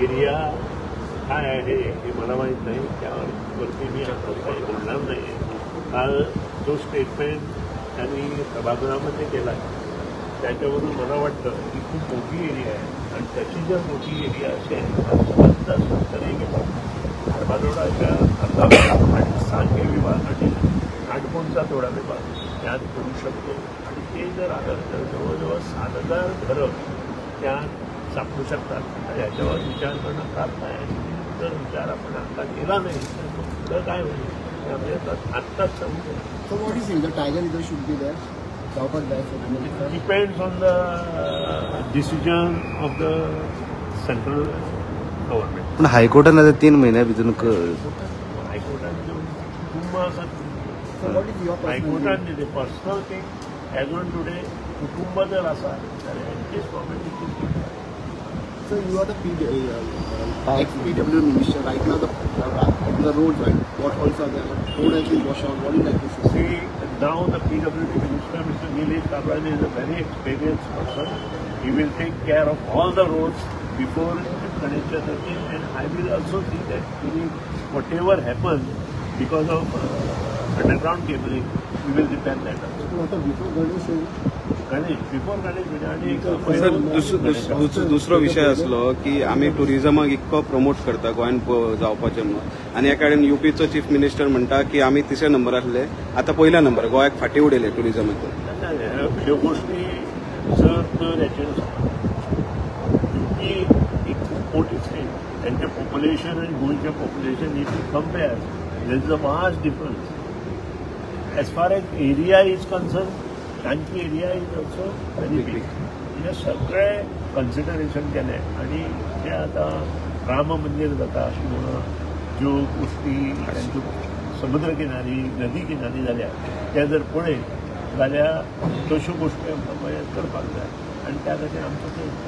Area काय आहे हे मला माहीत नाही, त्यावरती मी आता काही बोलणार नाही आहे. काल जो स्टेटमेंट त्यांनी सभागृहामध्ये केला आहे त्याच्यावरून मला वाटतं की खूप मोठी एरिया आहे आणि त्याची जर मोठी एरिया असेल तर 70 विभाग, धारबांदोडाच्या अर्धा भाग आणि सांगे विभाग आणि काणकोणचा थोडा विभाग त्यात करू शकतो. आणि ते जर आलं तर जवळजवळ 7,000 घरं त्यात सापडू शकतात. आता याच्यावर विचार करणं फार काय आहे, जर विचार आपण आता केला नाही तर मग पुढं काय होईल त्यामुळे आत्ताच सांगू शकतो. So what is the tiger reserve should be there? जावपाक जाय. Depends on the decision of the central government. पण हायकोर्टान आता 3 म्हयन्या भितर हायकोर्टान कुटुंब आसा. So what is your हायकोर्टान दिले personal thing as on today कुटुंब जर आसा जाल्यार at this moment it is. So you are the ex-PW minister right now. The roads, right? What also the road has been washed out. What do you like to say? See, now the PWD minister, Mr. Nilesh Cabral, is a very experienced person. He will take care of all the roads before Ganesh Chaturthi, and I will also see that whatever happens because of underground cabling, we will repair that also. Before Ganesh, Ganesh, before Ganesh, आणि sir दुसरो विशय आसलो की आमी टुरिजमाक इतको promote करता गोंयान जावपाचें म्हणून आनी एका कडेन युपीचो चीफ मिनिस्टर म्हणटा की आमी तिसऱ्या नंबर आसले, आतां पयल्या नंबर, गोंयाक फाटीं उडयले टुरिजमाचेर. ह्यो गोष्टी जर तर हेचेर युपी एक खूब मोठी स्टेट, त्यांचें पॉप्युलेशन आनी गोंयचें population if you compare there is a vast difference. As far as area is concern तांची area is also very big. म्हणजे सगळे कन्सिडरेशन केलें आनी जे आतां राम मंदीर जाता किंवा ज्यो गोष्टी तांच्यो समुद्र किनारी नदी किनारी जाल्या त्या जर पळयत जाल्यार तश्यो गोष्टी आमकां करपाक जाय आनी त्या खातीर आमचो प्रयत्न.